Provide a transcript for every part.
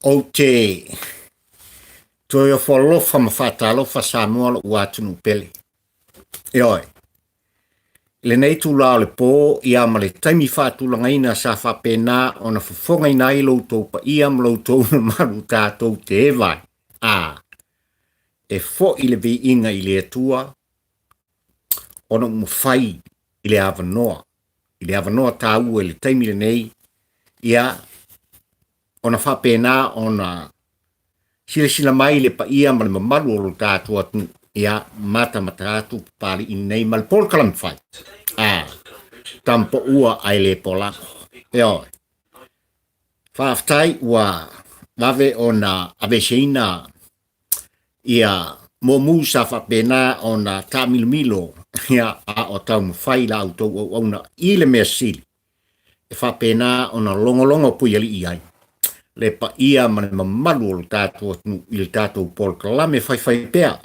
Ou te toe ofo alofa ma faatalofa Samoa lou atunuu pele. Ioe, i lenei itula o le po ia ma le taimi faatulagaina sa faapena ona fofogaina ai lo outou paia ma lo outou mamalu tatou te eva ai, a e foi le viiga i le Atua ona ua mafai i le avanoa, i le avanoa taua i le taimi lenei, ia ona faapena ona silasila mai le paia ma le mamalu o lo tatou atunuu, ia matamata atu Papalii nei ma le polokalame fai a Tamapaua ae le Polago. Ioe. Faafetai ua vave ona aveeseina ia mumu sa faapena ona taamilomilo, ia, a o taumafai la outou auauna i le mea sili e faapena ona logologo puialii ai le paia ma le mamalu o le tatou atunuu i le tatou polokalame faifaipea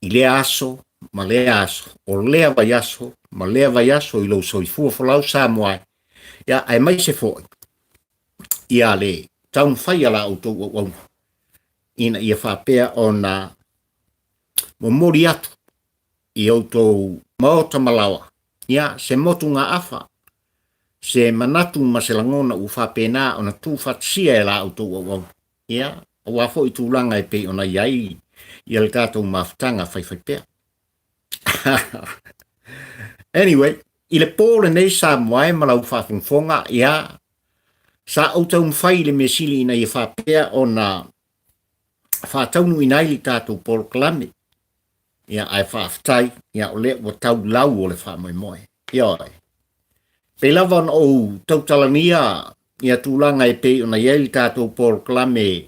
i lea aso ma lea aso, o lea vaiaso ma lea vaiaso i lou soifua folau Samoa e, ia, aemaise foi ia le taumafai a la outou auauna ina ia faapea ona momoli atu i outou maota ma laoa, ia, se motugaafa, se manatu ma se lagona ua faapena ona tuufaatasia e la outou auauna, ia, aua foi tulaga e pei ona i ai ia le tatou mafutaga faifaipea. Anyway, i le po lenei Samoa e ma lau faafogafoga, ia, sa ou taumafai i le mea sili ina ia faapea ona faataunuuina ai le tatou polokalame, ia, ae faafetai, ia, o lea ua tau lau o le faamoemoe. Ioe. Pei lava ona ou tautalania ia tulaga e pei ona i ai le tatou polokalame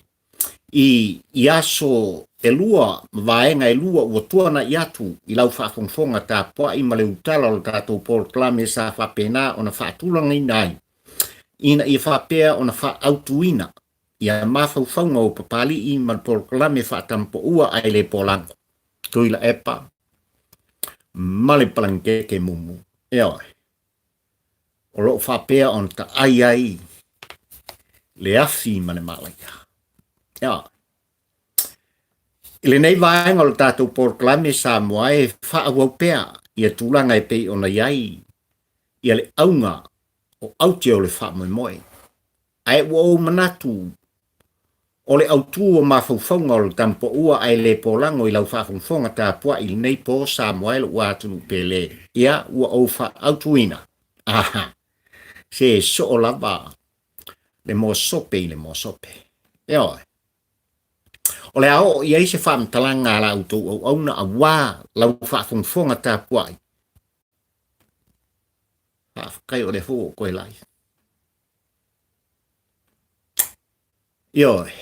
i i aso e lua ma vaega e lua ua tuanai atu i lau faafogafoga tapuai ma le utala o le tatou polokalame sa faapena ona faatulagaina ai ina ia faapea ona faaautuina ia mafaufauga o Papalii ma le polokalame faatamapaua ae le polago, Tuilaepa ma le Palagikeke mumu. Ioe, o lo o faapea ona taai ai le afi ma le malaia. Ioe. I lenei vaega o le tatou polokalame Samoa e faaauau pea ia tulaga e pei ona i ai ia le auga o aute o le faamoemoe. Ae ua ou manatu o le autu o mafaufauga o le Tamapaua ae le polago i lau faafogafoga tapuai i lenei po Samoa e lou atunuu pele, ia ua ou faaautuina, aha, se soo lava le moa sope i le moa sope. Ioe. O le a oo i ai se faamatalaga a la outou auauna aua lau faafogafoga tapuai. Faafetai o lea foi ua ou toe live. Ioe.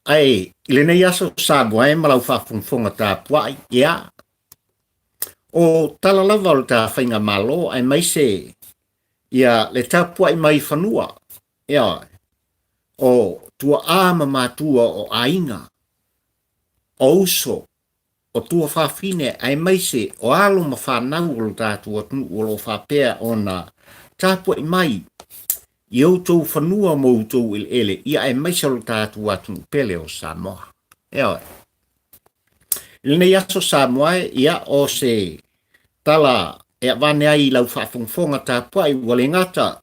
Ae i lenei aso Samoa e ma lau faafogafoga tapuai, ia, o tala lava o le ta faigamalo aemaise ia le tapuai mai fanua, ioe, o tuaa ma matua o aiga, o uso, o tuafafine aemaise o alo ma fanau o lo tatou atunuu o lo o faapea ona tapuai mai i outou fanua ma outou eleele, ia aemaise o lo tatou atunuu pele o Samoa. Ioe. I lenei aso Samoa e, ia o se tala e avane ai i lau faafogafoga tapuai ua le gata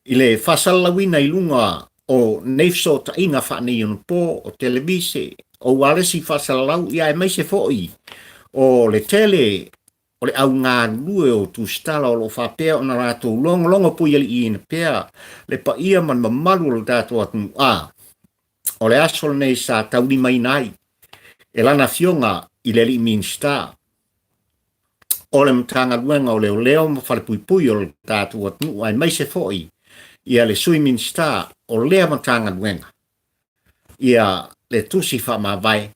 I le faasalalauina i luga o nei fesootaiga faaneionapo, o televise, o ualesi faasalalau, ia aemaise foi o le tele o le au galulue o Tusitala o lo o faapea ona latou logologo puialiiina pea le paia ma le mamalu o le tatou atunuu. A o le aso lenei sa taulimaina ai e lana afioga i le alii Minisita o le Matagaluega o Leoleo ma Falepuipui o le tatou atunuu aemaise foi ia le Sui Minisita o lea Matagaluega ia le tusi faamavae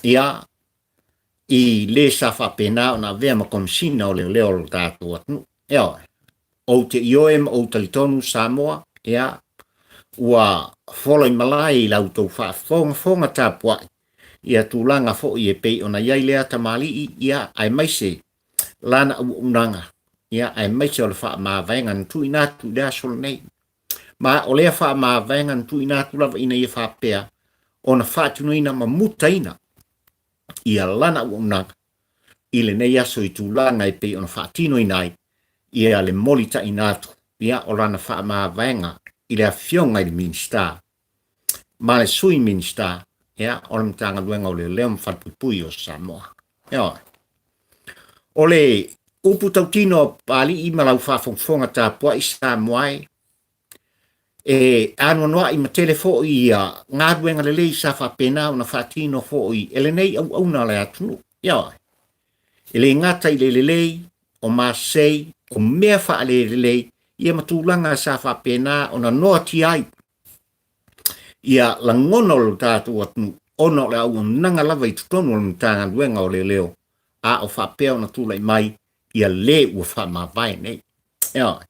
ia i le sa faapena ona avea ma Komesina o Leoleo o le tatou atunuu. Ioe, ou te ioe ma ou talitonu Samoa, ia, ua fola i malae i la outou faafogafoga tapuai ia tulaga foi e pei ona i ai lea tamalii, ia, aemaise lana auaunaga, ia, aemaise o le faamavaega na tuuina atu i le aso lenei. Ma o lea faamavaega na tuuina atu lava ina ia faapea ona faatinoina ma mutaina ia lana auaunaga i lenei aso i tulaga e pei ona faatinoina ai ia le molitaina atu ia o lana faamavaega i le Afioga i le Minisita ma le Sui Minisita ia o le Matagaluega o Leoleo ma Falepuipui o Samoa. Ioe. O le upu tautino a Papalii ma lau faafogafoga tapuai Samoa e, e anoanoai ma tele foi ia galuega lelei sa faapena ona faatino foi e lenei auauna a le atunuu. Ioe. E le gata i le lelei o masei, o mea faalelelei, ia ma tulaga sa faapena ona noatia ai ia lagona o lo tatou atunuu ona o le auaunaga lava i totonu o le Matagaluega o Leoleo, a o faapea ona tulai mai ia le ua faamavae nei. Ioe.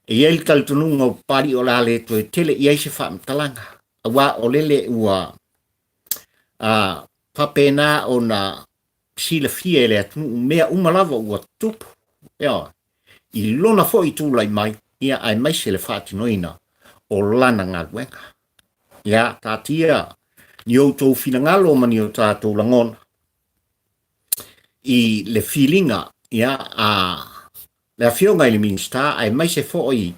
E i ai le talitonuga o Papalii o le a le toe tele i ai se faamatalaga, aua o lele ua faapena ona silafia e le atunuu mea uma lava ua tutupu, ioe, i lona foi tulai mai, ia aemaise le faatinoina o lana galuega. Ia, taatia ni outou finagalo ma ni o tatou lagona i le filiga ia a le Afioga i le Minisita aemaise foi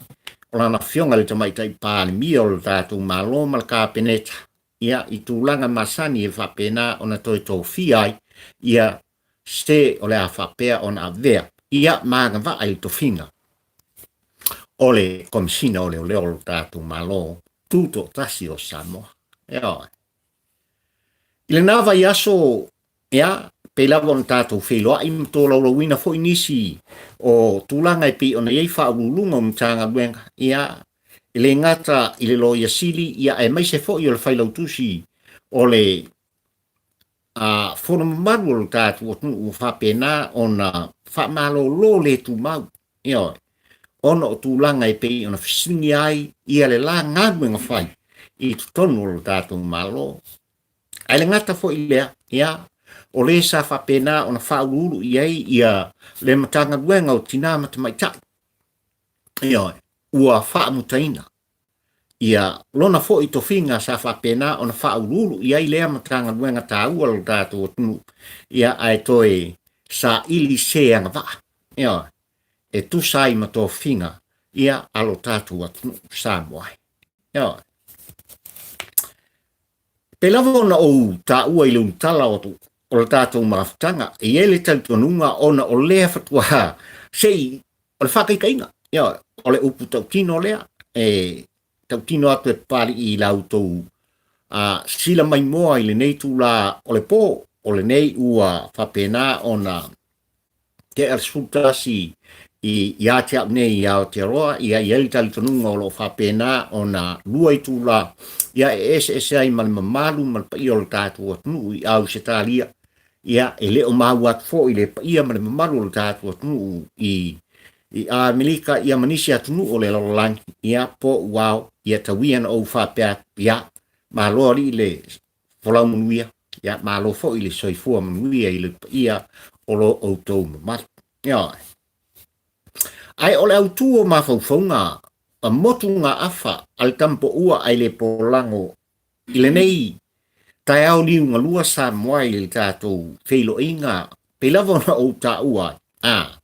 o lana Afioga i le Tamaitai Palemia o le tatou Malo ma le Kapeneta ia i tulaga masani e faapena ona toe tofia ai ia se o le a faapea ona avea ia ma agavaa i le tofiga o le Komesina o Leoleo o lo tatou Malo Tutoatasi o Samoa. Ioe. I lena vaiaso, ia, pei lava ona tatou feiloai ma tolaulauina foi nisi o tulaga e pei ona i ai faauluuluga o Matagaluega, ia, e le gata i le Loia Sili, ia, aemaise foi o le Failautusi o le Fono mamalu o le tatou atunuu ua faapena ona faamalolo le tumau, ioe, ona o tulaga e pei ona fesiligia ai ia le la galuega fai i totonu o lo tatou Malo. Ae le gata foi i lea, ia, o le sa faapena ona faauluulu i ai ia le Matagaluega o Tina ma Tamaitai, ioe, ua faamutaina ia lona foi tofiga sa faapena ona faauluulu i ai lea Matagaluega taua o lo tatou atunuu, ia, ae toe saili se agavaa, ioe, e tusa ai ma tofiga ia a lo tatou atunuu Samoa. Ioe. Pei lava ona ou taua i le ulutala o le tatou mafutaga, e i ai le talitonuga ona o lea faatoa se i o le faataitaiga, ioe, o le upu tautino lea e tautino atu e Papalii i la outou sila maimoa i lenei itula o le po, o lenei ua faapena ona tea le 11 ia te au nei i Aotearoa, ia i ai le talitonuga o lo o faapena ona lua itula, ia e eseese ai ma le mamalu ma le paia o le tatou atunuu i Ausetalia, ia e le o maua atu foi le paia ma le mamalu o le tatou atunuu i Amerika ia ma nisi atunuu o le lalolagi, ia po ua ao, ia tauia na ou faapea atu, ia malo alii le folau manuia, ia malo foi le soifua manuia i le paia o lo outou mamalu. Ioe. Ae o le autu o mafaufauga a motugaafa a le tamapoua ae le polago i lenei taeao liugalua Samoa i le tatou feiloaiga pei lava ona ou taua ai, a,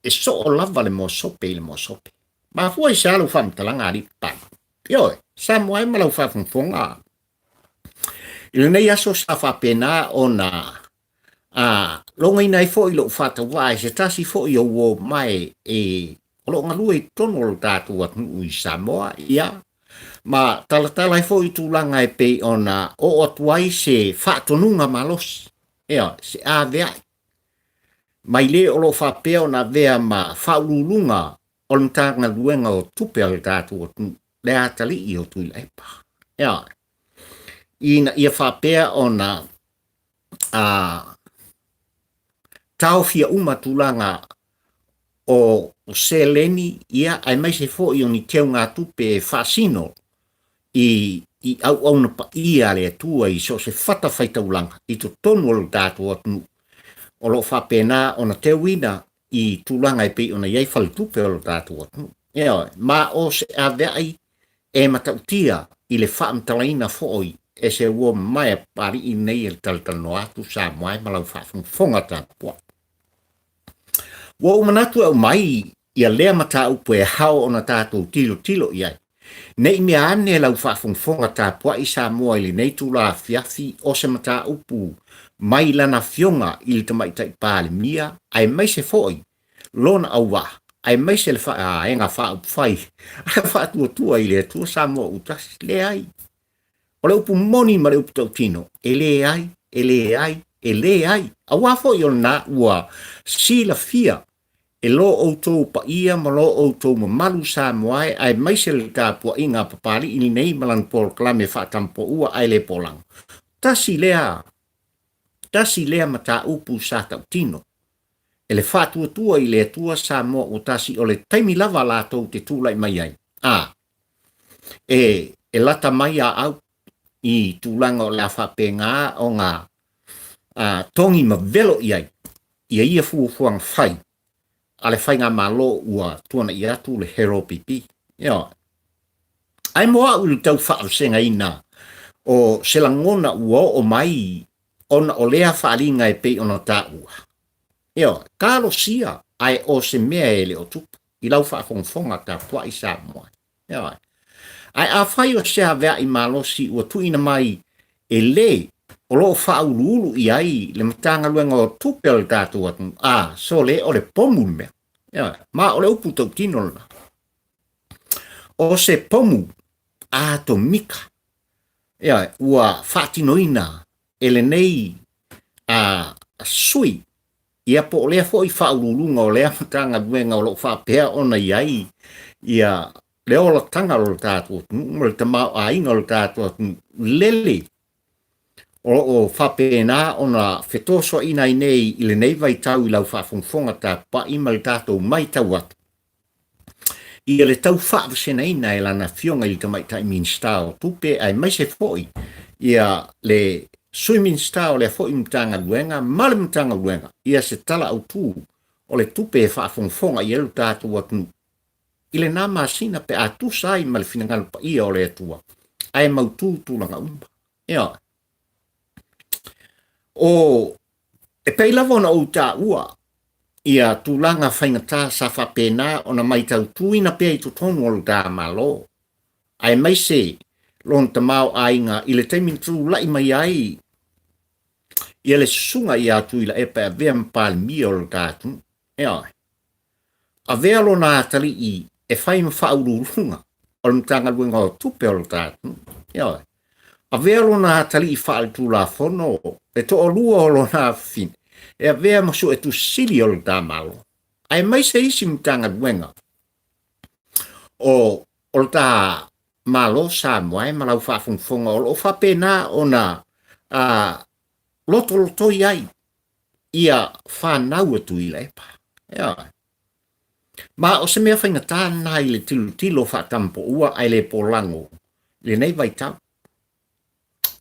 e soo lava le moasope i le moasope. Mafua i se a lau faamatalaga alii papalii? Ioe, Samoa e ma lau faafogafoga. I lenei aso sa faapena ona a logoina ai foi lou faatauvaa e se tasi foi o uo mae e o lo o galue i totonu o lo tatou atunuu i Samoa, ia, ma talatala ai foi tulaga e pei ona oo atu ai se faatonuga malosi, ioe, se aveai mai le o lo o faapea ona avea ma faauluuluga o le Matagaluega o Tupe a le tatou atunuu, le atalii o Tuilaepa. Ioe. Ina ia faapea ona taofia uma tulaga o seleni, ia, aemaise foi o ni teugatupe e faasino i auauna paia a le Atua i so o se fatafaitaulaga i totonu o le tatou atunuu, o lo o faapena ona teuina i tulaga e pei ona i ai faletupe o le tatou atunuu. Ioe, ma o se avea'i e matautia i le faamatalaina foi e se uo mamae a Papalii nei e le talatalanoa atu Samoa e ma lau faafogafoga tapuai. Ua ou manatu e aumai ia lea mataupu e ao ona tatou tilotilo i ai, ne i mea ane lau faafogafoga tapuai Samoa i lenei itula afiafi o se mataupu mai lana Afioga i le Tamaitai Palemia aemaise foi lona auvaa aemaise le Vaega Faaupufai a Faatuatua i le Atua Samoa ua tasi. Leai. O le upu moni ma le upu tautino, e leai, e leai, e leai. Aua foi o lena ua silafia e lo outou paia ma lo outou mamalu Samoa e, aemaise le tapuaiga a Papalii lenei ma lana polokalame faatampoua ae le polago. Tasi lea, tasi lea mataupu sa tautino e le Faatuatua i le Atua Samoa ua tasi o le taimi lava latou te tulai mai ai, a e, e lata mai a au i tulaga o le a faapena ona a, togi ma velo i ai ia ia fuafuaga fai a le faigamalo ua tuanai atu le Hero PP. Ioe. Ae mo au i le tau faavasegaina o se lagona ua oo mai ona o lea faaaliga e pei ona taua. Ioe, talosia ae o se mea e le o tupu i lau faafogafoga tapuai Samoa. Ioe. Ae afai o se avea'i malosi ua tuuina mai e le o lo o faauluulu i ai le Matagaluega o Tupe o le tatou atunuu, a, sole o le pomu le mea. Ioe. Ma o le upu tautino lena. O se pomu atomika, ioe, ua faatinoina e lenei a sui, ia po o lea foi faauluuluga o lea Matagaluega o lo o faapea ona i ai ia le olataga o le tatou atunuu ma le tamaoaiga o le tatou atunuu lele o lo o faapena ona fetosoaina ai nei i lenei vaitau i lau faafogafoga tapuai ma le tatou matau atu ia le tau faavasegaina e lana Afioga i le Tamaitai Minisita o Tupe aemaise foi ia le Sui Minisita o lea foi Matagaluega ma le Matagaluega ia se Tala Autu o le Tupe e faafogafoga i ai lo tatou atunuu i lena masina pe a tusa ai ma le finagalo paia o le Atua ae mautu tulaga uma. Ioe. O E pei lava ona ou taua ia tulaga faigata sa faapena ona matautuina pea i totonu o lo ta Malo, aemaise lona tamaoaiga i le taimi na tulai mai ai ia le susuga ia Tuilaepa e avea ma Palemia o lo ta atunuu. Ioe. Avea lona atalii e fai ma faauluuluga o le Matagaluega o Tupe o lo ta atunuu. Ioe. Avea lona atalii faaletulafono le toalua o lona afafine e avea ma suetusi sili o lo ta Malo, aemaise isi Matagaluega o o lo ta Malo Samoa e ma lau faafogafoga o lo o faapena ona a, lotolotoi ai ia fanau a Tuilaepa. Ioe. Ma o se mea faigata lena i le tilotilo faatampoua ae le polago i lenei vaitau,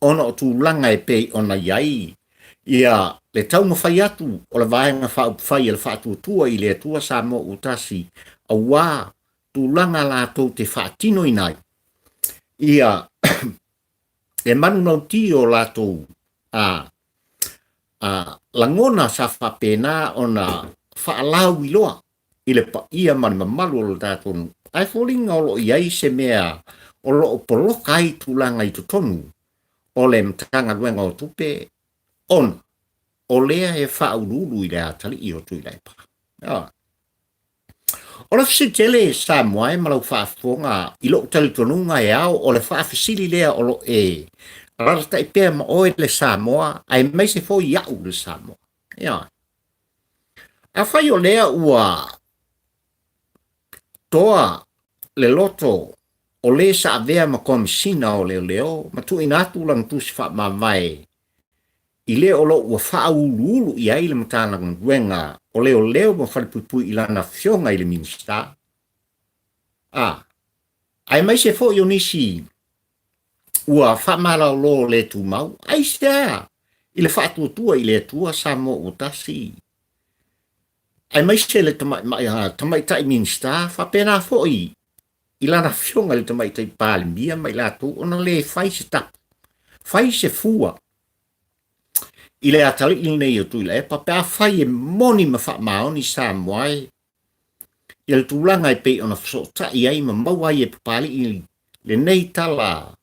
ona o tulaga e pei ona i ai ia le taumafai atu o le Vaega Faaupufai a le Faatuatua i le Atua Samoa ua Tasi, aua tulaga latou te faatinoina ai ia le manulauti o latou a a lagona sa faapena ona faalauiloa i le paia ma le mamalu o lo tatou nuu. Ae foliga o lo o i ai se mea o lo o poloka ai tulaga i totonu o le Matagaluega o Tupe ona o lea e faauluulu i le atalii o Tuilaepa. O le fesili tele Samoa e ma lau faafofoga i lou talitonuga e ao o le faafesili lea o lo e alalatai pea ma oe le Samoa aemaise foi au le Samoa. Ioe. Afai o lea ua toa le loto o le sa avea ma Komisina o Leoleo ma tuuina atu lana tusi faamavae i le o lo o ua faauluulu i ai le Matagaluega o Leoleo ma Falepuipui i lana afioga i le Minisita, a, aemaise foi o nisi ua faamalaolo le tumau, aisea i le faatuatua i le Atua Samoa ua tasi? Aemaise le tamaitai Minisita, faapena foi i lana afioga i le tamaitai Palemia ma i latou ona le fai se tapu, fai se fua i le atalii lenei o Tuilaepa pe afai e moni ma faamaoni Samoa e i le tulaga e pei ona fesootai ai ma maua ai e Papalii lenei tala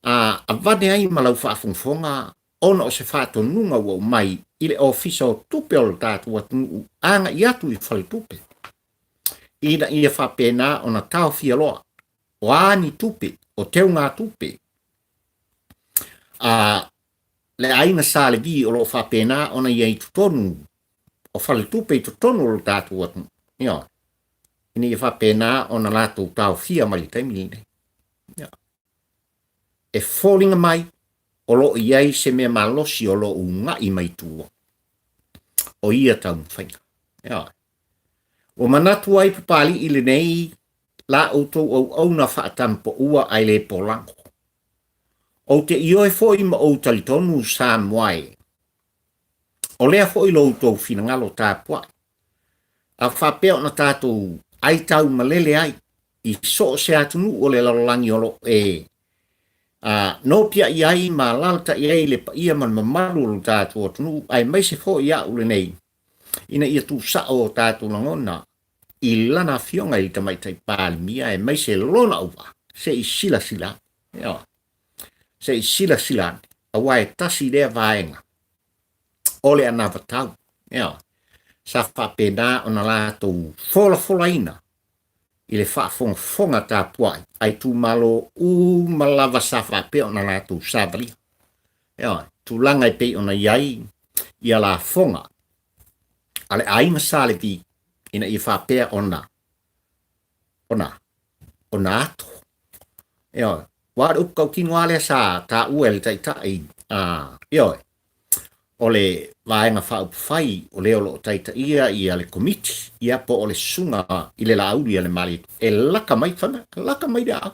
a avane ai ma lau faafogafoga ona o se faatonuga ua aumai i le Ofisa o Tupe o le tatou atunuu agai atu i faletupe ina ia faapena ona taofia loa o a ni tupe, o teugatupe a le aiga Sa Levi o lo o faapena ona i ai i totonu o faletupe i totonu o le tatou atunuu, ioe, ina ia faapena ona latou taofia mai le taimi lenei. E foliga mai o lo o i ai se mea malosi o lo o uga'i mai tua o ia taumafaiga. Ioe. Ua manatu ai Papali'i lenei la outou auauna faatampaua ae le polago. Ou te ioe foi ma ou talitonu Samoa e, o lea foi lo outou finagalo tapuai, a faapea ona tatou aitau malele ai i so o se atunuu o le lalolagi o lo o e nopiai ai ma alaalatai ai le paia ma le mamalu o lo tatou atunuu, aemaise foi au lenei, ina ia tuusao o tatou lagona i lana afioga i le Tamaitai Palemia aemaise lona auvaa, se i silasila ane, ioe, se i silasila ane, aua e tasi lea vaega o le anavatau, ioe, sa faapena ona latou folafolaina i le faafogafoga tapuai a itumalo uma lava sa faapea ona latou savalia. Ioe, tulaga e pei ona i ai ia lafoga a le aiga Sa Levi ina ia faapea ona ona ona ato. Ioe, aua o le upu tautino lava lea sa taua e le taitai, a, ioe, o le Vaega Faaupufai o le o lo o taitaia ia le Komiti, ia po o le Susuga i le Laauli a le Malietoa, e laka mai, fai mai, laka mai le aau.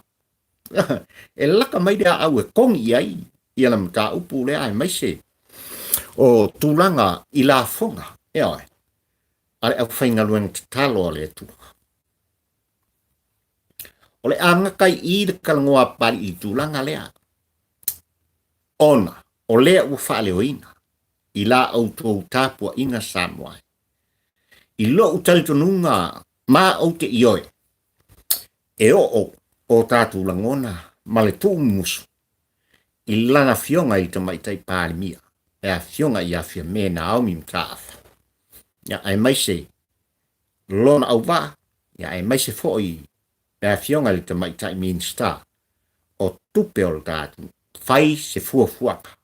E laka mai le aau e kogi i ai ia le mataupu lea aemaise o tulaga i lafoga, ioe, a le aufaigaluega tatalo a le Atua. O le amata i i le talanoa a Papalii i le tulaga lea, ona o lea ua faaleoina i la outou tapuaiga Samoa. I lou talitonuga ma ou te ioe, e oo o tatou lagona ma le tuumumusu i lana afioga i le Tamaitai Palemia, le afioga ia Fiame Naomi Mataafa, ia, aemaise lona auvaa, ia, aemaise foi le afioga i le Tamaitai Minisita o Tupe o le tatou fai se fuafuaga.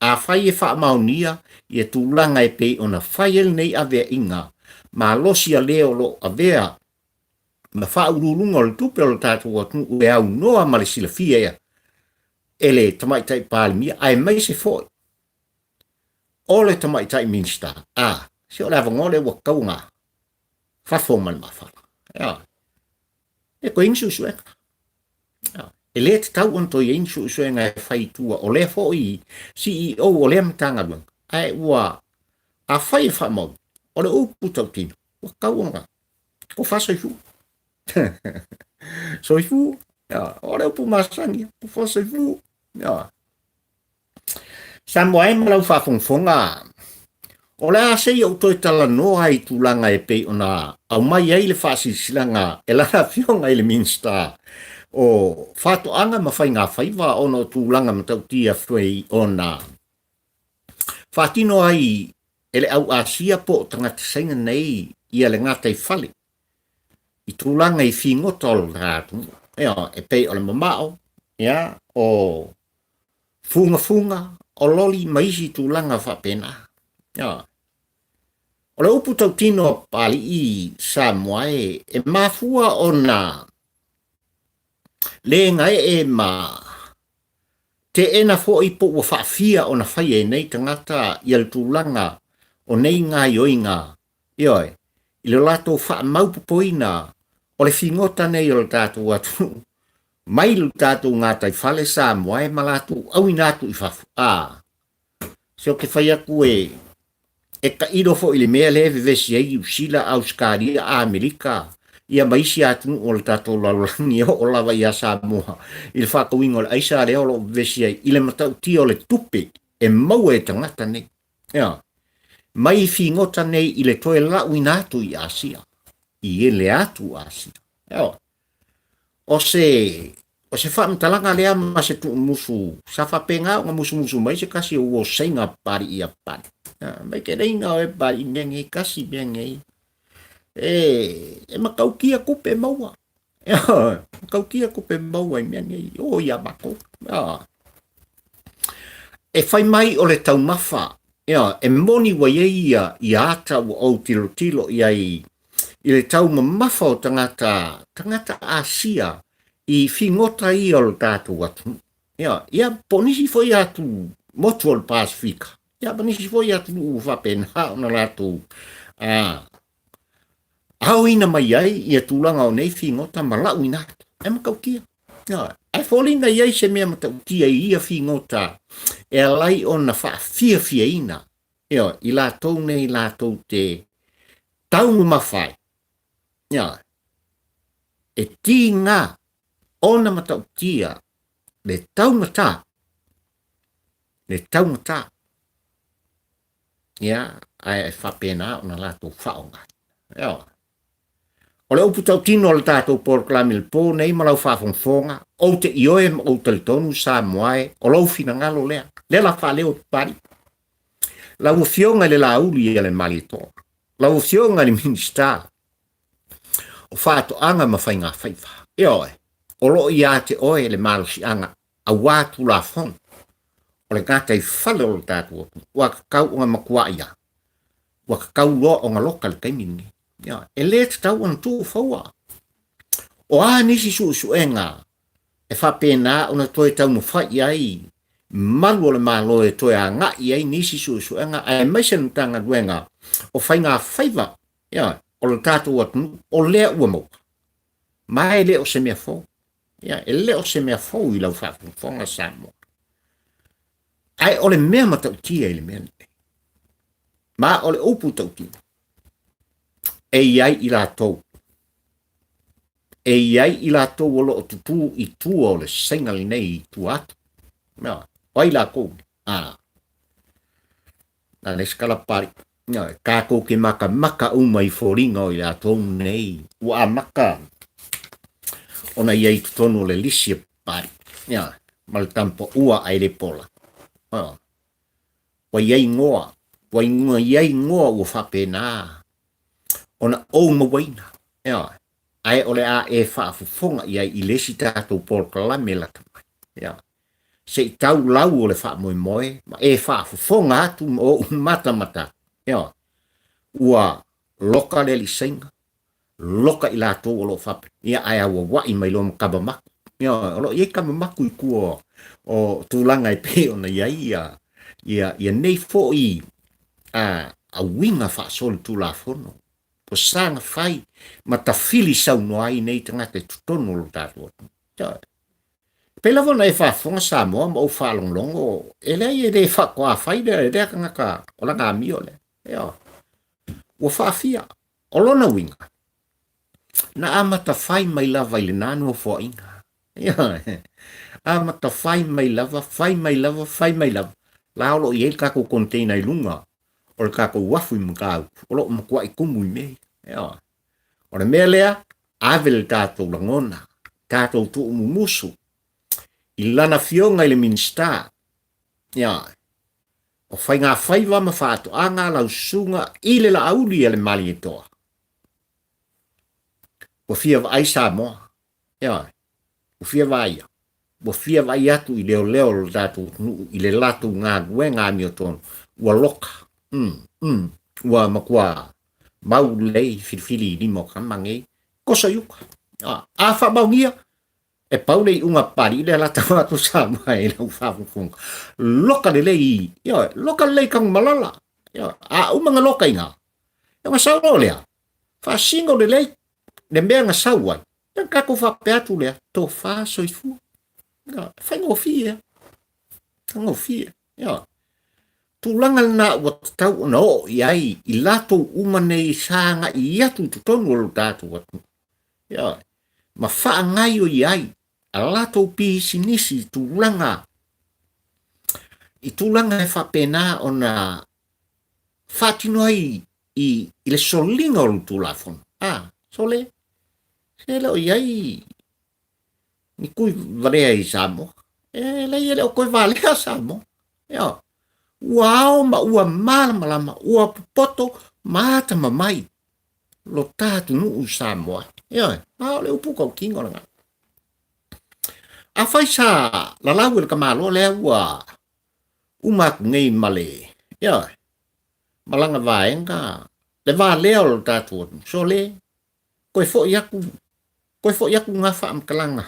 Afai e faamaonia ia tulaga e pei ona fai ai lenei aveaiga malosi a le o lo o avea ma faauluuluga o le tupe o le tatou atunuu e aunoa ma le silafia ea e le Tamaitai Palemia aemaise foi o le Tamaitai Minisita, a, se o le avanoa lea ua tatau ona fafo ma le mafala. Ioe. E toe i ai ni suesuega. E le tatau ona toe i ai ni suesuega e fai i tua o lea foi CEO o lea Matagaluega, ae ua, afai e faamaoni, o le upu tautino, ua tatau ona tofa soifua. Soifua, o le upu masani, tofa soifua. Samoa e ma lau faafogafoga, o le a se i ou toe talanoa i tulaga e pei ona aumai ai le faasilasilaga e lana afioga i le Minisita o Faatoaga ma Faigafaiva ona o tulaga matautia pei ona faatino ai e le au Asia po o tagata Saina nei ia le gataifale i tulaga i figota o le atunuu, e pei o le mamao, ia, o fugafuga, o loli ma isi tulaga faapena. Ioe. O le upu tautino a Papalii Samoa e, e mafua ona le gaee ma teena foi po ua faafia ona faia e nei tagata ia le tulaga o nei gaioiga, ioe, i le latou faamaupopoina o le figota nei o le tatou atunuu mai lo tatou gataifale Samoa e ma latou auina atu i fafo. A, se ou te fai atu e, E tailo foi i le mea lea e vevesi ai Niu Sila, Ausetalia, Amerika, ia ma isi atunuu o le tatou lalolagi e oo lava ia Samoa i le faatauina o le aisa lea o lo o vevesi ai i le matautia o le tupe e maua e tagata nei. Ioe. Mai figota nei i le toe lauina atu i Asia, i ele atu Asia. Ioe. O se o se faamatalaga lea ma se tuumusu sa faapena ona musumusu mai se tasi o uo Saina Papali'i ia Papali. Mai ke leina oe Papali'i i mea nei, tasi mea nei. E, e matautia tupe maua. Matautia tupe maua i mea nei, o ia matou. E fai mai o le taumafa, e moni ua i ai ia, ia ata ua ou tilotilo i ai i le taumamafa o tagata, tagata Asia i figota ia o le tatou atunuu. Ia, ia po o nisi foi atu motu o le Pasefika, ia ma nisi foi atunuu ua faapena ona latou a, aoina mai ai ia tulaga o nei figota ma lauina atu. E matautia. Ia, ae foliga i ai se mea matautia i ia figota e ala ai ona faafiafiaina Ioe, i latou nei latou te taumamafa ai, ioe, e tiga ona matautia le taugata, le taugata, ia, ae faapena ona latou faaaoga. Ioe. O le upu tautino o le tatou polokalame i le po nei ma lau faafogafoga, ou te ioe ma ou talitonu Samoa e, o lou finagalo lea, lea la faaleo e Papalii. Lau Afioga i le Laauli ia le Malietoa, lau Afioga i le Minisita o Faatoaga ma Faigafaiva, ioe, o lo o ia te oe le malosiaga aua Tulafono o le gataifale o le tatou atunuu, ua tatau ona matuai lava, ua tatau loa ona loka i le taimi lenei. Ioe, e le tatau ona tuufaua. O a nisi suesuega e faapena ona toe taumafai i ai malu o le Malo e toe agai i ai nisi suesuega aemaise le Matagaluega o Faiga Faiva, ioe, o le tatou atunuu, o lea ua maua. Ma e le o se mea fou. Ia, e le o se mea fou i lau faafogafoga Samoa. Ae o le mea matautia i le mea lenei, ma o le upu tautino, e i ai i latou, e i ai i latou o lo o tutū i tua o le saina lenei i tua atu. Ioe, o ai latou? A, na le isi kalapali. Ioe, tatou te matamata uma i foliga o i latou nei ua amata ona i ai i totonu o le lisi a Papalii. Ioe, ma le tampaua ae le pola. Ioe, ua i ai igoa, ua i ai igoa ua faapena ona ou mauaina. Ioe, ae o le a e faafofoga i ai i le isi tatou polokalame lata mai. Ioe. Se i tau lau o le faamoemoe ma e faafofoga atu ma ou matamata atu. Ioe. Ua loka le alii Saina, loka i latou o lo o faapea, ia ae auauai mai loa ma kava maku. Ioe, o lo o i ai kava maku i tua o tulaga e pei ona i ai ia, ia, ia nei foi a, a uiga faasolitulafono ua saga fai ma tafili saunoa ai nei tagata i totonu o lo tatou atunuu. Ioe. Pei lava ona e faafofoga Samoa ma ou faalogologo, e leai e le faatoa fai lea e lea tagata o lana amio lea. Ioe. Ua faafia. O lona uiga, na amata fai mai lava i lena nofoaiga. Ioe. Amata fai mai lava, fai mai lava, fai mai lava. La o lo o i ai le tatou container i luga o le tatou uafu i Matautu, o lo o matuai tumu i mea ia. Ioe. O le mea lea, ave le tatou lagona, tatou tuumumusu i lana afioga i le Minisita, ioe, o Faigafaiva ma Faatoaga lau susuga i le Laauli a le Malietoa. Ua fia vaai Samoa, ioe, ua fia vaaia, ua fia vaai atu i leoleo o le tatou atunuu i le latou galuega amiotonu, ua loka, mm, mm, ua matua mau lelei filifili i lima o tama nei, koso i uka. A, a faamaonia, e pau le iuga Papalii lea la tau atu Samoa i lau faafofoga. Loka lelei, ioe, loka lelei Tanumalala. Ioe, a uma na loka i ina, ona sau loa lea, faasino lelei le mea na sau ai, ia ona tatou faapea atu lea, tofa soifua. Ioe, faigofie lava, faigofie. Ioe. Tulaga lena ua tatau ona oo i ai i latou uma nei sa agai atu i totonu o lo tatou atunuu, ioe, ma faagaoioi ai a latou pisinisi i tulaga i tulaga e faapena ona faatino ai i, i le soliga o le Tulafono. A, sole, se le o i ai ni kui valea i Samoa. E leai e le o toe valea Samoa. Ioe. Ua ao ma ua malamalama, ua popoto ma atamamai lo ta atunuu i Samoa. Ioe. Ma o le upu tautino lena. Afai sa lalau e le tamaloa lea ua uma atu nei ma le, ioe, ma lana vaega, le valea o lo tatou atunuu, sole, toe foi atu, toe foi atu na faamatalaga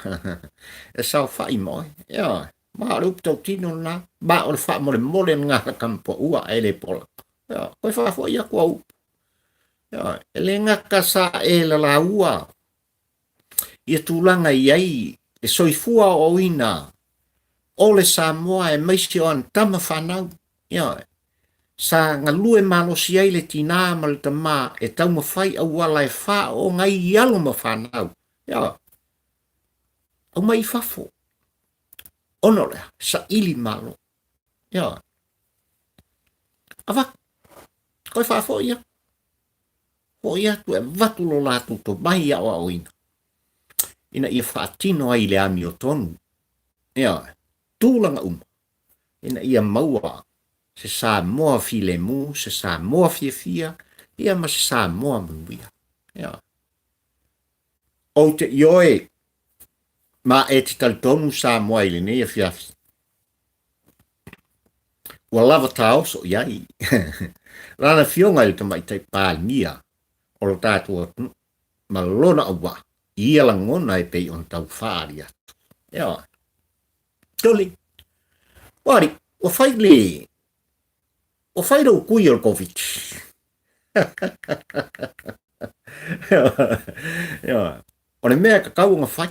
e saofai ma oe. Ioe, ma o le upu tautino lena, ma o le faamolemole lena a le tamapuaua ae le pola. Ioe, toe faafoi atu au upu. Ioe, e le gata sa e lalaua ia tulaga i ai le soifua aoaoina o le Samoa aemaise o ana tama fanau. Ioe. Sa galue malosi ai le tinā ma le tamā e taumafai auala e faaooga ai i alo ma fanau. Ioe. Aumai i fafo. Ona o le a? Saili malo. Ioe. Avatu. Toe faafoi atu. Foi atu e avatu lo latou tomai aoaoina ina ia faatino ai i le amiotonu. Ioe. Tulaga uma ina ia maua se Samoa filemu, se Samoa fiafia, ia ma se Samoa manuia. Ioe. Ou te ioe ma e te talitonu Samoa i lenei afiafi. Ua lava taoso i ai lana afioga i le Tamaitai Palemia o lo tatou atunuu ma lona auvaa i ia lagona e pei ona tau faaali atu. Ioe. Toli. Ua alii, ua fai le ua fai lou kui o le Koviti. Ioe. O le mea e tatau ona fai,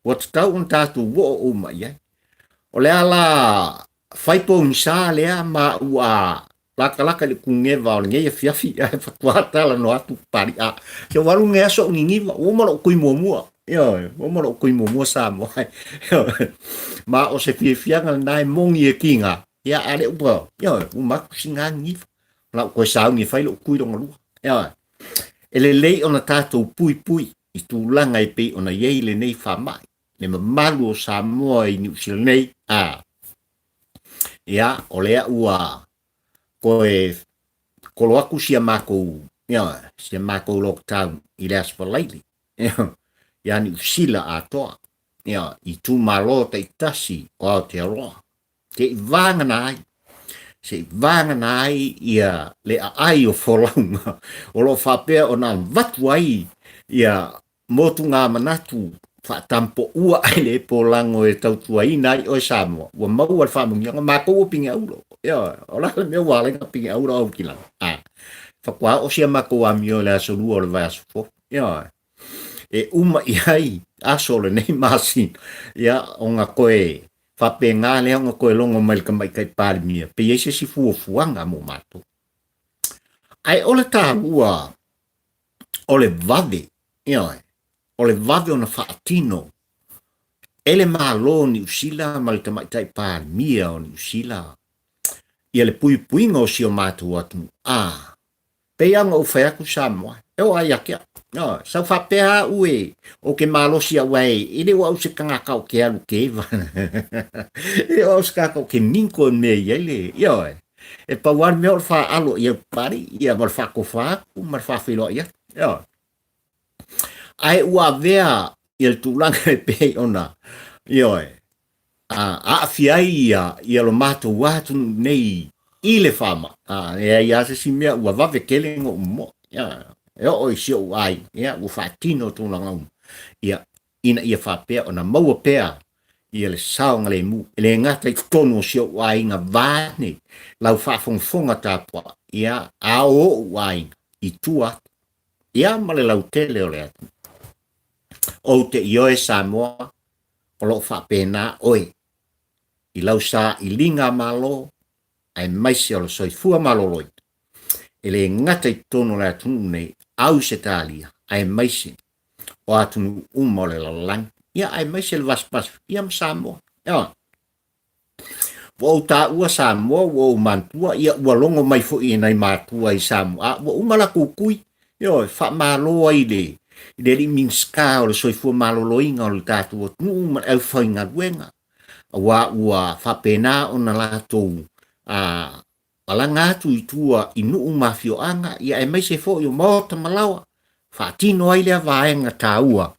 ua tatau ona tatou oo uma i ai. O le ala fai pogisa lea ma ua latalata i le kugeva o lenei afiafi ae faatoa talanoa atu Papali'a. Se ua alu lenei aso o niniva, ua uma lou kui muamua. Ioe, ua uma lou kui muamua Samoa. Ioe. Ma o se fiafiaga lena e moni e kiga, ia a le ua, ioe, uma atu sina niniva. O la ua toe sauni e fai lou kui lona lua. Ioe. E lelei ona tatou puipui i tulaga e pei ona i ai lenei faamai, le mamalu o Samoa i Niu Sila nei, a, ia, o lea ua toe kolo atu si a matou, ia, si a matou lockdown i le Aso Faraile, ia Niu Sila atoa, ia, i itumalo taitasi o Aotearoa. Se i vagana ai, se i vagana ai ia le aai o folauga o lo o faapea ona avatu ai ia motugā manatu faatampoua ae le polago e tautuaina ai oe Samoa, ua maua le faamanuiaga, matou ua pigeaulo. Ioe, o le a le mea ua ala ai ona pigeaulo au kilagi? A, faatoa oo sia matou amio i le aso lua o le vaiaso fou. Ioe, e uma i ai aso o lenei masina, ia, ona toe faapena lea ona toe logo mai le Tamaitai Palemia pe i ai se isi fuafuaga mo matou. Ae o le taua o le vave, ioe, o le vave ona faatino e le Malo o Niu Sila ma le Tamaitai Palemia o Niu Sila ia le puipuiga o si o matou atunuu. A, pei lava ona ou fai atu Samoa, e oo lava ia te au. Ioe, sau faapea au e, ou te malosi au ae e le o au se tagata ou te alu keva. E le o au se tagata ou te minko i mea e i ai le, ioe. E pau lava le mea o le faalo i au Papalii, ia ma le faatofa atu ma le faafeiloai atu. Ioe. Ae ua avea ia le tulaga e pei ona, ioe, a, aafia ai ia, ia lo matou atunuu nei i le faamai. A, e leai lava se isi mea ua vave tele ona ou momoe. Ia, e oo i si ou aiga, ia, ua faatino tulaga uma, ia, ina ia faapea ona maua pea ia le saogalemu, e le gata i totonu o si ou aiga vaeane lau faafogafoga tapuai, ia, a o ou aiga i tua atu, ia ma le lautele o le atunuu. Ou te ioe Samoa, o lo o faapena oe i lau sailiga malo. aemaise o le soifua maloloina, e le gata i totonu o le atunuu nei, Ausetalia, aemaise o atunuu uma o le lalolagi, ia aemaise le Vasi Pasifika, ia ma Samoa. Ioe. Ua ou taua Samoa, ua ou manatua, ia ua logo mai foi e nai matua i Samoa, a ua uma latou tui, ioe, faamalo ai i le i le alii Minisita o le Soifua Maloloina o le tatou atunuu ma le aufaigaluega, aua ua faapena ona latou a malaga atu i tua i nuu ma afioaga, ia aemaise foi o maota ma laoa, faatino ai lea vaega taua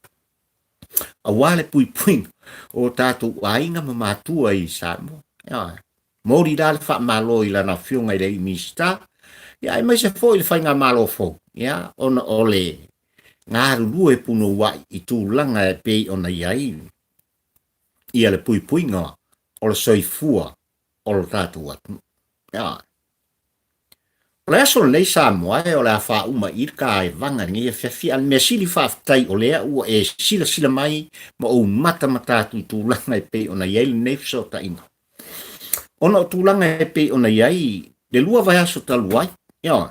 aua le puipuiga o tatou aiga ma matua i Samoa. Ioe. Momoli la le faamalo i lana afioga i le Minisita, ia aemaise foi le faigamalo fou, ia, ona o le galulue punouai i tulaga e pei ona i ai ia le puipuiga o le soifua o lo tatou atunuu. Ioe. O le aso lenei Samoa e o le a faauma i le taevaga i lenei afiafi, a o le mea sili faafetai o lea ua e silasila mai ma ou matamata atu i tulaga e pei ona i ai lenei fesootaiga. Ona o tulaga e pei ona i ai le lua vaiaso talu ai, ioe,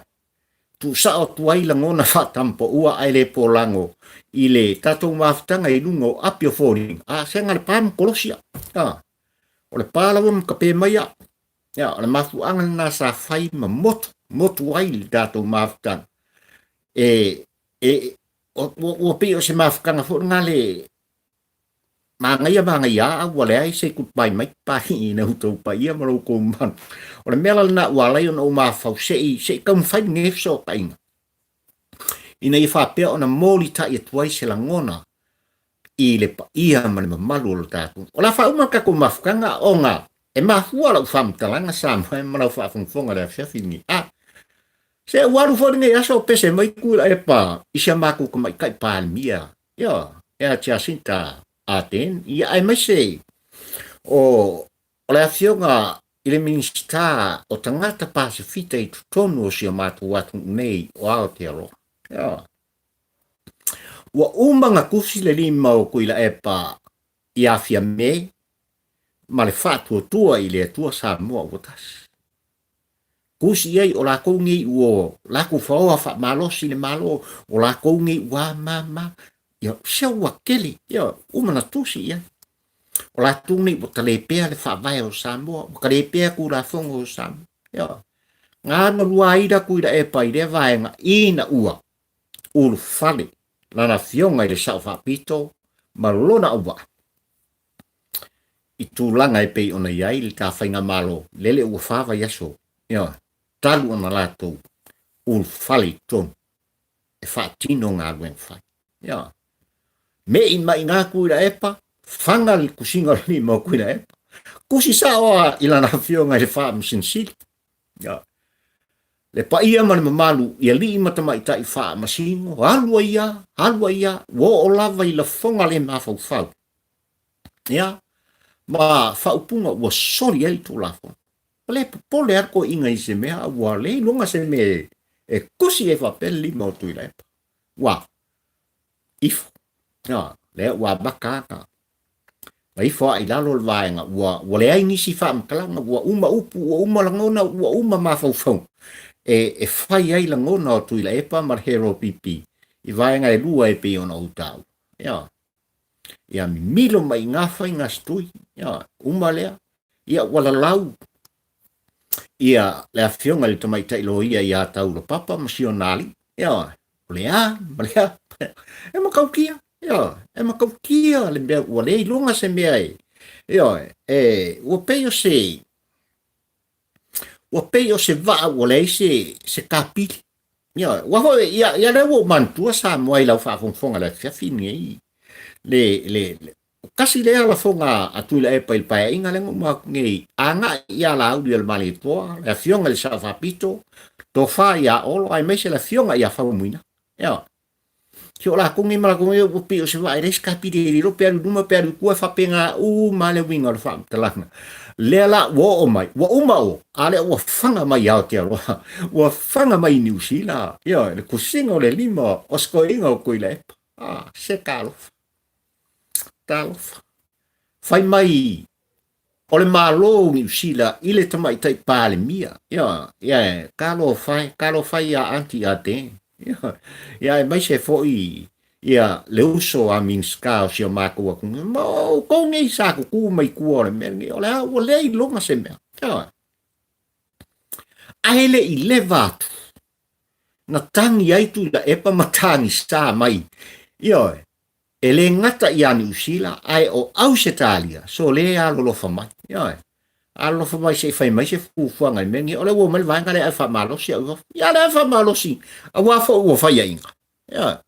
tuusao atu ai lagona faatampaua ae le polago i le tatou mafutaga i luga o api o foliga, a sega le pa ma kolosi au. A, o le pa lava ma kape mai au. Ia, o le mafuaaga lena sa fai ma motu, motu ai le tatou mafutaga. E, e, ua, ua pei o se mafutaga foi lena le manaia manaia a ua leai se goodbye mai pahi i na outou paia ma lo outou mamalu. O le mea la lena ua ala ai ona ou mafaufau se i, se i taumafai lenei fesootaiga ina ia faapea ona molitai atu ai se lagona i le paia ma le mamalu o lo tatou. O le a faauma le tatou mafutaga ona e mafua lau faamatalaga Samoa ma lau faafogafoga i le afiafi lenei. A, se ua alu foi lenei aso o pese mai Tuilaepa i si a matou tamaitai Palemia, ia, ia Jacinta Ardern, ia aemaise o o le afioga i le Minisita o Tagata Pasefika i totonu o si o matou atunuu nei o Aotearoa. Ia. Ua uma ona tusi le lima o Tuilaepa ia Fiame ma le faatuatua i le Atua Samoa ua tasi. Tusi i ai o latou nei ua latou faoa faamalosi le Malo, o latou nei ua ma ma, ia se ua tele, ia uma ona tusi i ai. O latou nei ua talepea le faavae o Samoa, ua talepea Tulafono o Samoa. Ia, na ona luaina Tuilaepa i lea vaega ina ua ulufale lana afioga i le Sao Faapito ma lona auvaa i tulaga e pei ona i ai le ta faigamalo lele ua fa vaiaso, ioe, talu ona latou ulufale i totonu e faatino galuega fai. Ioe. Me'i mai i ina Tuilaepa, faga le tusiga o le lima o Tuilaepa, tusi sao lava i lana afioga i le Faamasino Sili. Ioe. Le paia ma le mamalu i alii ma tamaitai faamasino, alu ai lava, alu ai lava, ua oo lava i lafoga le mafaufau. Ia, ma faaupuga ua soli ai le Tulafono. Ua le popole lava le toeaina i se mea, ua le iloga se mea e tusi ai faapea le lima o Tuilaepa. Ua ifo. Ia, lea ua amata ona Ma ifo lava i lalo le vaega, ua, ua leai nisi faamatalaga, ua uma upu, ua uma lagona, ua uma mafaufauga e, e fai ai lagona o Tuilaepa ma le Hero PP i vaega e lua e pei ona ou taua. Ia, ia mimilo mai i ngā faiga a se tui, ia, uma lea, ia ua lalau ia le afioga i le tamaitai loia ia Taulapapa ma si ona alii, ia, o le a ma le a, e matautia, ia, e matautia le mea ua le iloga se mea e, ia, e, ua pei o se, ua pei o se vaa ua leai se, se kapili. Ia, ua foi, ia, ia lea ua ou manatua Samoa i lau faafogafoga i le afiafi lenei, le, le, le, Tasi lea lafoga a Tuilaepa i le Paeaiga lea na uma atu nei, agai ia Laauli o le Malietoa, le Afioga i le Sao Faapito, Tofa ia Olo aemaise le Afioga ia Faumuina. Ioe. Se o latou nei ma latou nei ua pei o se vaa e leai se kapili e lilo pe alu i luma pe alu i tua, e faapena uma lava le uiga o le faamatalaga. Lea la ua oo mai, ua uma o, a lea ua faga mai i Aotearoa, ua faga mai i Niu Sila, ioe, le tusiga o le lima o se toeaina o Tuilaepa. Ah, se talofa. Talofa. Fai mai. o le Malo o Niu Sila i le Tamaitai Palemia. Ia, ia e talofa e, talofa ia Aunty Ardern. Ia, ia aemaise foi ia le uso a Minisita o si o matou atunuu. Ma o outou nei sa tutu mai tua o le mea lenei, o le a ua le iloga se mea. Ia, ae le i leva atu, na tagi ai Tuilaepa ma tagisa mai, ioe, e le gata ia Niu Sila, ae o Ausetalia, sole alolofa mai, ioe, alolofa mai se i fai mai se fuafuaga i le mea lenei. O lea ua omai le vaega lea ae faamalosi au i fafo. Ia lea faamalosi, aua foi ua faiaina. Ioe,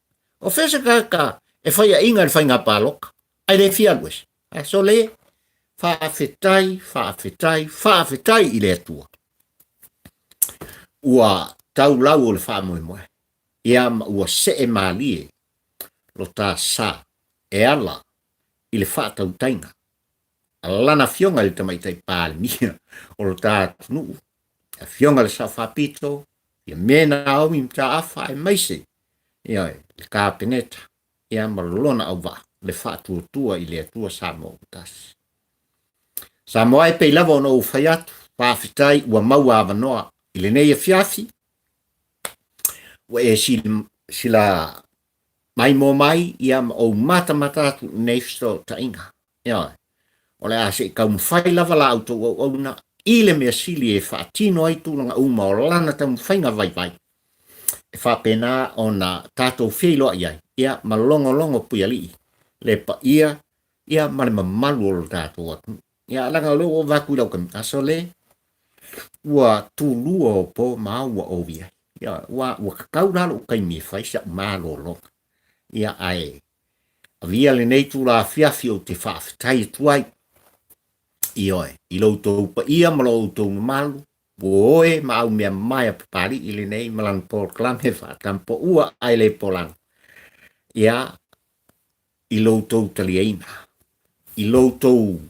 o fea se tagata e faiaina i le faiga palota, ae le fia alu ese. Ae sole, faafetai, faafetai, faafetai i le Atua. Ua tau lau o le faamoemoe, ia ma ua see malie lo ta sa e ala i le faatautaiga a lana afioga i le Tamaitai Palemia o lo ta atunuu, le afioga i le Sao Faapito, ia me Naomi Mataafa aemaise ia le Kapeneta ia ma lona auvaa le faatuatua i le Atua Samoa ua tasi. Samoa e pei lava ona ou fai atu, faafetai ua maua avanoa i lenei afiafi, ua e sila maimoa mai ia ma ou matamata atu i lenei fesootaiga. Ioe, o le a se i taumafai lava la outou auauna i le mea sili e faatino ai tulaga uma o lana taumafaiga vaivai e faapena ona tatou feiloai ai ia ma logologo puialii le paia ia ma le mamalu o lo tatou atunuu. Ia, leaga o lea ua avatu i lau taimi, aso le, ua tulua o po ma ao ua ou i ai. Ia, ua, ua tatau la lou taimi e fai si au malologa. Ia, ae avia lenei itula afiafi ou te faafetai atu ai, ioe, i lo outou paia ma lo outou mamalu, ua oe ma au mea mamae a Papalii lenei ma lana polokalame faatampoua ae le polaga. Ia, i lo outou taliaina, i lo outou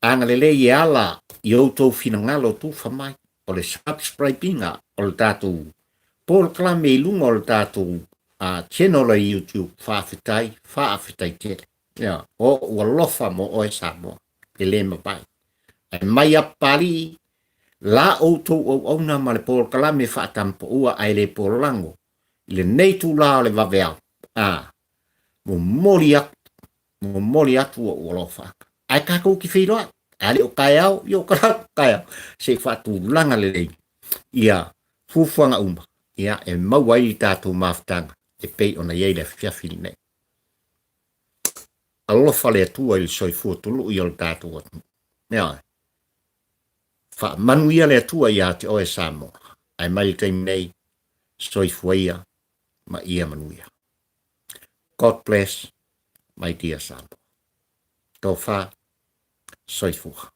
agalelei e ala i outou finagalo tufa mai, o le subscribe ina o le tatou polokalame i luga o le tatou channel a YouTube. Faafetai, faafetai tele. Ia, o ou alofa mo oe Samoa, e le mavae. Ae mai a Papalii, la outou auauna ma le polokalame faatampoua ae le polago i lenei itula o le vaveao, a, momoli atu, momoli atu ou alofa aka. Ae tatou te feiloai, a le o taeao, ia o ka taeao, se i faatulaga lelei ia fuafuaga uma, ia e maua ai le tatou mafutaga e pei ona i ai le afiafi lenei. Alofa le Atua i le soifua tului o le tatou atunuu. Ioe. Faamanuia le Atua ia te oe Samoa. Ae mai le taimi nei, soifua ia ma ia manuia. God bless my dear Samoa. Tofa, soifua.